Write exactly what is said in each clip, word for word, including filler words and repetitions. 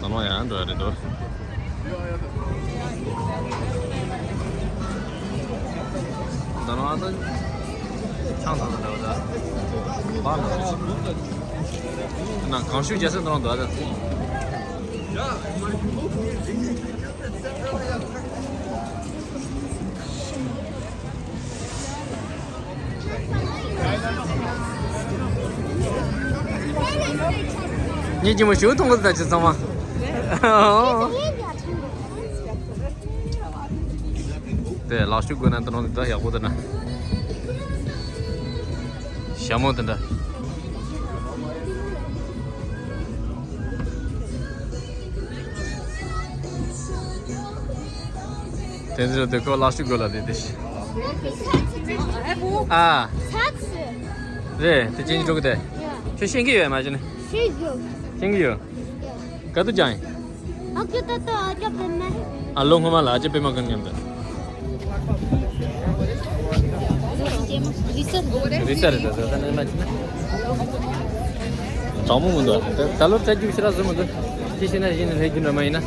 ནང་ལོགས་ཡང་འགྲོ་ཡ་རེད་འདུག་ད་ནང་ཨ་ད་ཆང་ཚང་ཚང་འདྲ་བ་ད། བ་ན་ན་གང་ཤུགས་རྒྱལ་སྲིད་འདྲ་འདུག་ཨ་ད། ངས་ཀྱི་མོ་ཞུ་མཐོང་གི་ད་ཅི་ཚང་མ། དེ་ལག་ཤུ་དགོས་ན་འདི་རང་འདི་ཡག་པོ་འདི་ན། ཞྭ་མོ་འདི་འདྲ། དེ་ཚོ་དེ་ཁོ་ལག་ཤུ་དགོས་ལ་དེ་དེ། ཨ། རེད་དེ་ཅན་གྱི་འགྲོ་གི་དེ། ཁྱོད་ཤེས་ཀྱི་ཡོད་མ་གཞི་ནས། ཤེས་ཀྱི་ཡོད། ཤེས་ཀྱི་ཡོད། ག་དུས་ཀྱང་ཡིན། ཨ་ཁྱོད་ད་ལྟ་ཨ་ཅག་པད་མ། ཨ་ལོ་སྔོན་མ་ལ་ཨ་ཅག་པད་མ་གང་མཉམ་དུ། རི་ས་རི་ས་ས་ས་ནས་མ་ཅི་ན། གྲང་མོ་མི་འདུག་ད་ལོ་བཀྲ་རྒྱུ་ཕྱི་ར་བཟོ་མི་འདུག་ཅི་ཤེས་ན་ཡིན་ན་ལྷད་རྒྱུ་འདྲ་མ་ཡིན་ན།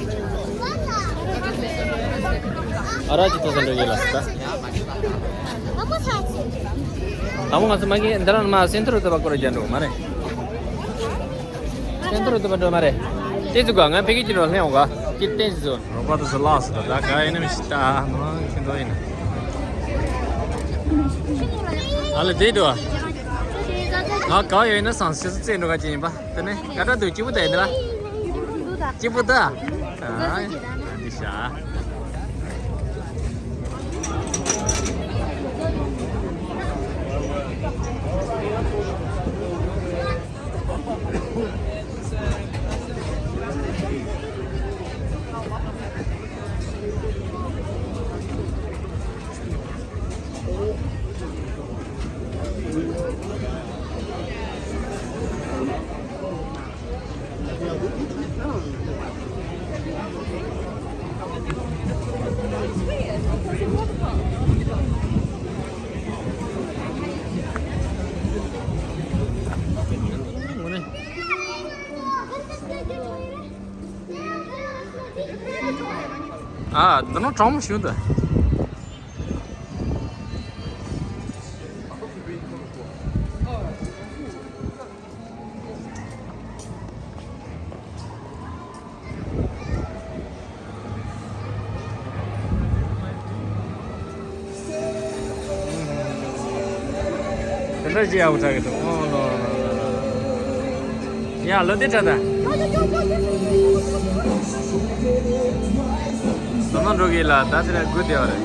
ཨ་ར་ཅི་ཐོག་ས་འགྲོ་ཡོད་ལ་ད། དང་པོ་ང་ཚོ་མ་གི་འདི་རང་མ་སེམས་ཐོར་དུ་བ་སྐོར་རྒྱག་འགྲོ་མ་རེད། སེམས་ཐོར་དུ་བ་འགྲོ་མ་རེད། དེ་ཚོ་ག་ང་ཕ་གི་ཅི་རོ་ལྷན་འོ་ག་ཅི་བསྟན་ཚོ། རོགས་པ་དེ་ཚོ་ལགས་སོ་ད་ག་ཡིན་ན་མི་ཤི་ད་མ་ཁྱོད་འདོ་ཡིན། ཨ་ལེ་དེ་འདུག་ང་ག་ཡོད་ན་སང་ཤི་སུ་རྩེ་འགྲོ་ག་ཅི་ཡིན་པ། དེ་ནས་ཀ་ཏྲ་དུ་སྐྱིད་པོ་ད་ཡིན་ན། སྐྱིད་པོ་ད། ཨ་འདི་ཤ། ཨ། འདི་ནང་གྲང་མོ་ཞིག་འདུག་དེ་འདྲ་ཅིག་ཡག་པོ་ཆགས་ཀྱི་འདུག་ཨོ་ལོ་ལོ་ལོ། ཡ་ལོ་དེ་ཁྲ་ད། ཟ་མ་འགྲོ་གི་ལ་ད་དེ་ལ་དགུ་བདེ་བ་རེད།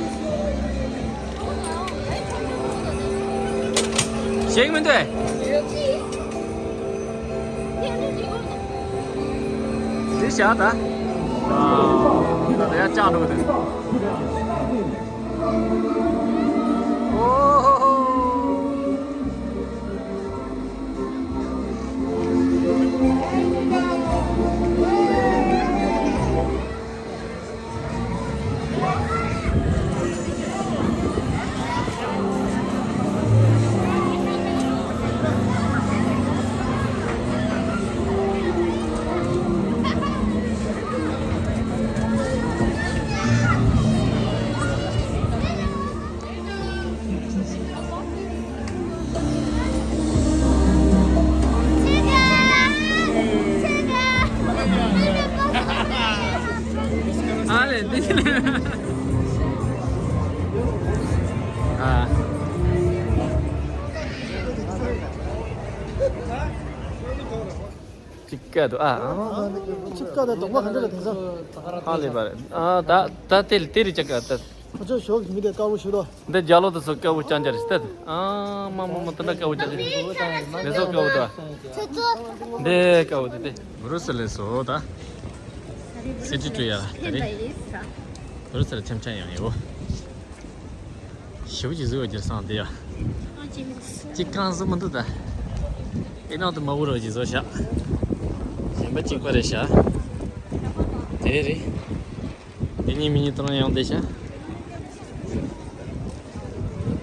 ཞེག་མི་འདུག་དེ་བཞག་ད། ད་ལྟ་ཡར་བཅག་འགྲོ་གི་འདུག་ཨོ་ཧོ་ཧོ། ཨ་ལེ་འདི་ཨ། ཅིག་ཀ་དུ་ཨ། ཅིག་ཀ་དུ་དོག་པ་ག་འདྲ་ལ་དེང་སང་། ཧ་ལས་པ་རེད། ཨ་ད་ད་དེ་དེ་རེད་ཅག་ཀ་ད། ཁོ་ཚོ་ཞོགས་ཀྱི་མི་དེ་དཀར་པོ་ཞིག་ལོ། འདི་རྒྱ་ལོ་དེ་ཚོ་དཀར་པོ་ཅང་ཅང་རེད་ད། ཨ་མ་མ་མ་དེ་འདྲ་དཀར་པོ་ཅང་ཅང་རེད། འདི་ཚོ་དཀར་པོ་ད། འདི་དཀར་པོ་དེ་དེ། བུ་རུ་སི་ལི་སོ་ད། སི་ཊི་ཊུ་ཡ་ད་རེད། བུ་རུ་སི་ལི་ཐེམ་ཆ་ཡང་ཡོད། ཞེ་པོ་ཅིག་བཟོས་པ་རྒྱུ་སང་དེ་ཡ། ཅིག་རྐང་བཟོ་མི་འདུག་ད། ཨེ་ནང་དུ་མ་བུ་རོ་ཅིག་བཟོ་ཤག་གཞན་པ་གཅིག་པ་རེད་ཤག་དེ་རེད། དེ་གཉིས་མི་གཉིས་དང་ཡང་བསྡད་ཤག་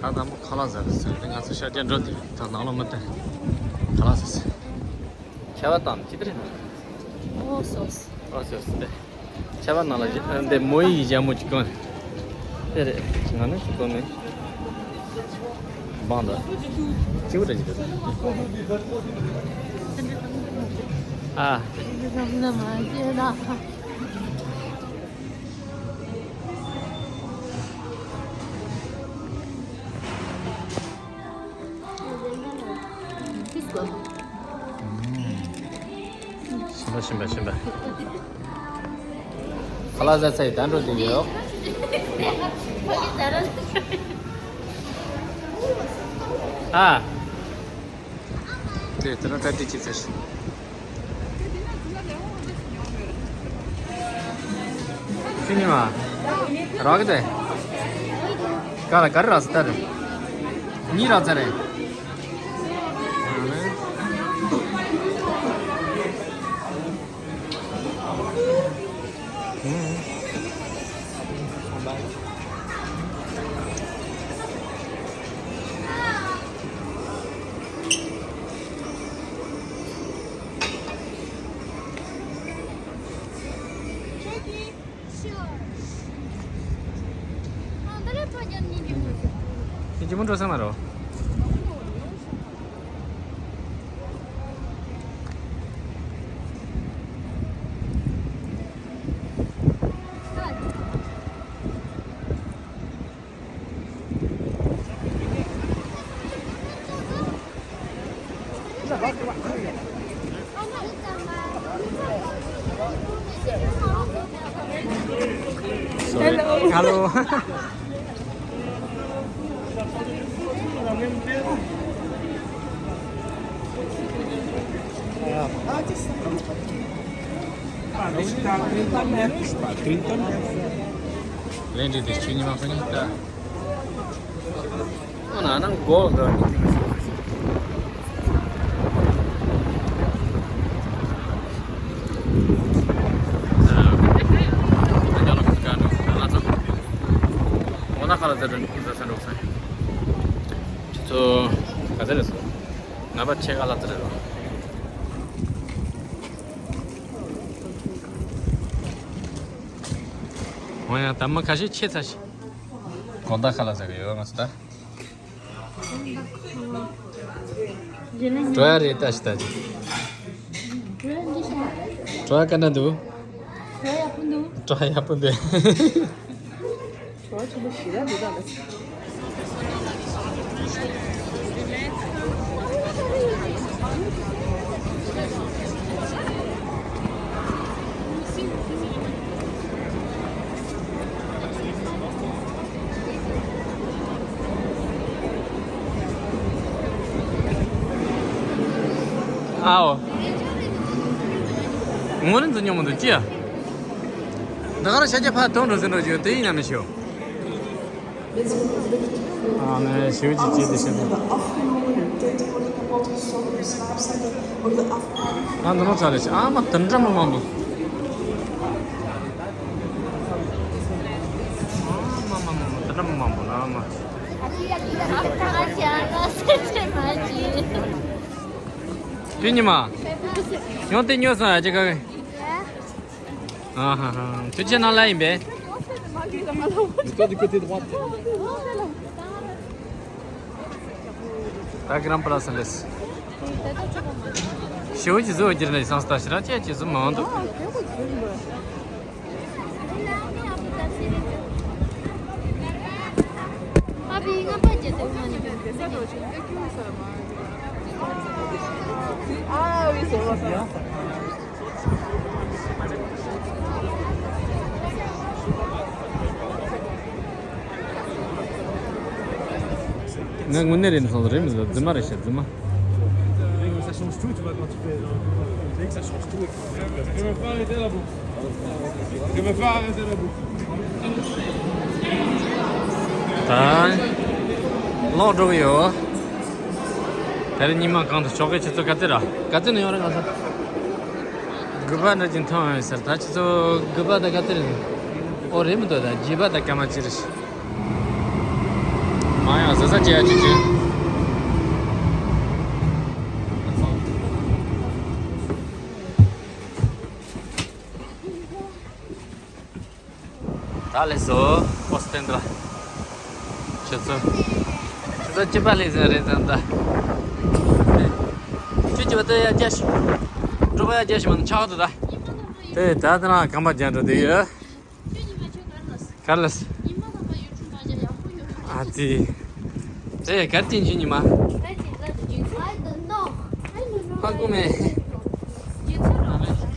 ད་དང་པོ་ཁ་ལག་ཟ་དུ་ཟེར་དེ་ང་ཚོ་ཤར་རྒྱག་འགྲོ་དེ་ད་ནང་ལ་མི་བསྟན། ཁ་ལག་ཟ་ཟེར། ཁྱད་པར་དང་ཅི་དེ་རེད། ཨོ་སོ་སོ། ཨོ་སི་ཨོ་སི་ཏེ། ཆ་བ་ནང་ལ་ཞིག་འདི་མོ་ཡི་ཞྭ་མོ་ཅིག་གོན། དེ་རེད། ང་ནི་ཞིག་གོན་མེད། བང་དང་། ཅི་བུ་རེད་ཅིག་རེད། ཨ། ཤིམ་པ་ཤིམ་པ་ཤིམ་པ། ཁ་ལག་ཟ་ཚར་ཡི་ད་འགྲོ་དེ་ཡོད། ཨ། དེ་དེ་ནས་གྲ་སྒྲིག་བྱེད་ཚར། ཁྱོད་གཉིས་མ། རག་གི་དེ། ག་ལ་ག་རེ་རག་ས་ད་རེད། གཉིས་རག་ཚར་རེད། དེ་ཇི་མོ་འགྲོ་ས་མ་རོ། Hello. ལན་འདི་དེ་ཆུ་ཉི་མ་ཁོ་ནི་ད། ཨ་ན་ན་གོ་ག་ནི་དེ་གི་སོ། ཁ་ལ་ཚ་འགྲོ་ནི་ཁུ་ཚ་ས་འགྲོ་ས། ཁྱེད་ཚོ་ག་ཚ་རེད་སོ། ང་པ་ཆེ་ཁ་ལ་ཚ་རེད་རོ། འོ་ཡང་ད་མ་ཁ་ཤས་ཆེ་ཚ་ཞིག་དགོང་དག་ཁ་ལག་ཟ་གི་ཡོད་ང་ཚོ་ད། འགྲོ་ཡ་རེད་ད་ཞིག་ད་ཅིག་འགྲོ་ཡ་ག་འདྲ་འདུག་འགྲོ་ཡག་པོ་འདུག་འགྲོ་ཡག་པོ་འདུག་འགྲོ་ཆེན་པོ་ཞེ་དྲག་འདུག་ད་ལ། ཨའོ། ངོ་རིན་ཚོ་ཉོ་མི་འདུག་ཅི་ཡ། འདི་གར་ཤ་རྒྱ་ཕ་དོན་འགྲོ་ཟིན་འགྲོ་རྒྱུ་དེ་ཡིན་ན་མི་ཤེས། ཨ་ནི་ཞེའུ་ཅིག་བྱས་ཏེ་ཤི་ཏེ། ང་འདི་མོ་ཚ་ལས་ཨ་མ་དུ་འདྲ་མི་མང་པོ། ཨ་མ་མ་མ་མ་དུ་འདྲ་མི་མང་པོ་ན་མ། དེ་ཉི་མ། ཡང་དེ་ཉོ་སོང་ཡ་ཅི་ག་གི། ཨ་ཧ་ཧ། དུས་ཆེན་ནང་ལ་ཡིན་པས། Mets-toi du côté droit. ད་གི་རམ་པ་ལ་སན་ལེས། ཞེའུ་ཅི་བཟོ་རྒྱུ་ནས་སང་སྟ་ཞི་ར་ཅེ་ཅི་བཟོ་མང་འདུག Ah oui, c'est bon, ça va. ང་དངོས་གནས་རེད་སོང་རེད་མི་འདུག་རྫུན་མ་རེད་ཤག་རྫུན་མ། Ça change tout, tu vois, quand tu fais dans le coin. Tu sais que ça change tout. Je me fais arrêter là-bas. Je me fais arrêter là-bas. ད་ལོག་འགྲོ་གི་ཡོད། དེ་རིང་ཉི་མ་གང་དུ་ཆོག་གི་ཁྱེད་ཚོ་ག་ཚོད་ར་ག་ཚོད་ནས་ཡོང་རེད་ང་ཚོ། དགུ་པ་འདྲ་ཅིག་མཐོང་ཡོད་ཟེར་ད་ཁྱེད་ཚོ་དགུ་པ་ད་ག་ཚོད་རེད། ཨོ་རེད་མི་འདུག་ད་བརྒྱད་པ་ད་སྐར་མ་གཅིག་རེད། མ་ཡང་ཟ་ཟ་བྱེད་ཡ་ཅིག་བྱེད། ད་ལས་སོ། ཨོ་སྟན་དྲ། ཁྱེད་ཚོ། ཁྱེད་ཚོ་ཅི་པ་ལས་ཟེར་རེད་ཙང་ད། ཁྱོད་ཀྱི་བ་ད་ཡ་རྒྱ་ཞིག་འགྲོ་བ་ཡ་རྒྱ་ཞིག་མ་ཆགས་འདུག་ད། དེ་ད་ད་ན་གམ་པ་རྒྱ་འགྲོ་དེ་ཡོད། གར་ལས། ཨ་ཙི། དེ་གར་ཅིང་ཅིང་ཉི་མ། ཧ་གོ་མེད།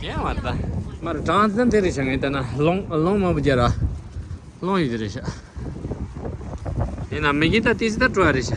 ཡ་མ་ད། མར་གྲངས་ཙམ་དེ་རེད་ཤག་ངས་ལྟ་ན་ལོང་ལོང་མང་པོ་རྒྱ་ར། ལོང་ཡོད་དེ་རེད་ཤག་ཡིན་ན་མི་གི་ད་ཏི་སི་ད་སྤྲོ་བ་རེད་ཤག